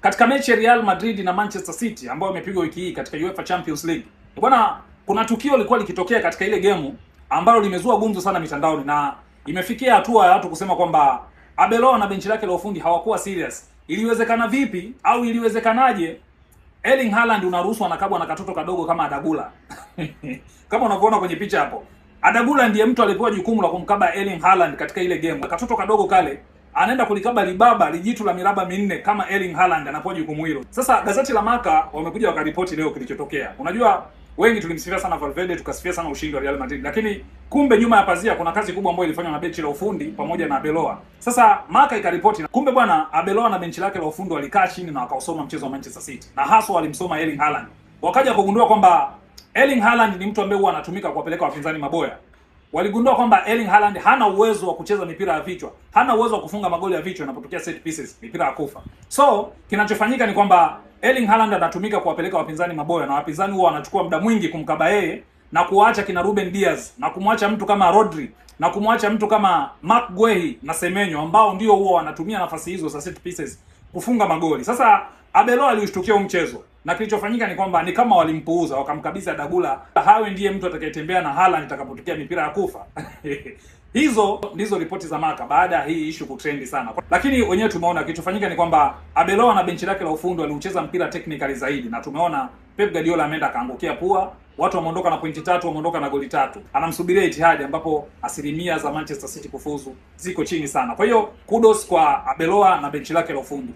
Katika mechi ya Real Madrid na Manchester City ambayo imepigwa wiki hii katika UEFA Champions League, bwana, kuna tukio lilikuwa likitokea katika ile gemu ambalo limezua gumzo sana mitandaoni na imefikia hatua ya watu kusema kwamba Arbeloa na benchi lake la ufundi hawakuwa serious. Iliwezekana vipi au iliwezekanaje Erling Haaland unaruhusu anakabwa na katoto kadogo kama Adagula? Kama unavyoona kwenye picha hapo. Adagula ndiye mtu alipewa jukumu la kumkaba Erling Haaland katika ile game. Katoto kadogo kale anaenda kulikaba libaba lijitu la miraba minne kama Erling Haaland anapewa jukumu hilo. Sasa gazeti la Marca wamekuja wakaripoti leo kilichotokea. Unajua wengi tulimsifia sana Valverde, tukasifia sana ushindi wa Real Madrid, lakini kumbe nyuma ya pazia kuna kazi kubwa ambayo ilifanywa na benchi la ufundi pamoja na Arbeloa. Sasa Marca ikaripoti, kumbe bwana Arbeloa na benchi lake la ufundi walikaa chini na wakausoma mchezo wa Manchester City, na haswa walimsoma Erling Haaland. Wakaja kugundua kwamba Erling Haaland ni mtu ambaye huwa anatumika kuwapeleka wapinzani maboya. Waligundua kwamba Erling Haaland hana uwezo wa kucheza mipira ya vichwa, hana uwezo wa kufunga magoli ya vichwa inapotokea set pieces, mipira ya kufa. So kinachofanyika ni kwamba Erling Haaland anatumika kuwapeleka wapinzani maboya, na wapinzani huwa wanachukua muda mwingi kumkaba yeye na kuwaacha kina Ruben Dias na kumwacha mtu kama Rodri na kumwacha mtu kama Marc Guehi na Semenyo ambao ndio huwa wanatumia nafasi hizo za set pieces kufunga magoli. Sasa Arbeloa aliushtukia huu mchezo na kilichofanyika ni kwamba ni kama walimpuuza, wakamkabidhi Adagula hawe ndiye mtu atakayetembea na Haaland itakapotokea mipira ya kufa. Hizo ndizo ripoti za Marca baada ya hii issue kutrendi sana. Lakini wenyewe tumeona kilichofanyika ni kwamba Arbeloa na benchi lake la ufundi waliucheza mpira technically zaidi, na tumeona Pep Guardiola ameenda akaangukia pua, watu wameondoka na pointi tatu, wameondoka na goli tatu. Anamsubiria Etihad ambapo asilimia za Manchester City kufuzu ziko chini sana. Kwa hiyo kudos kwa Arbeloa na benchi lake la ufundi.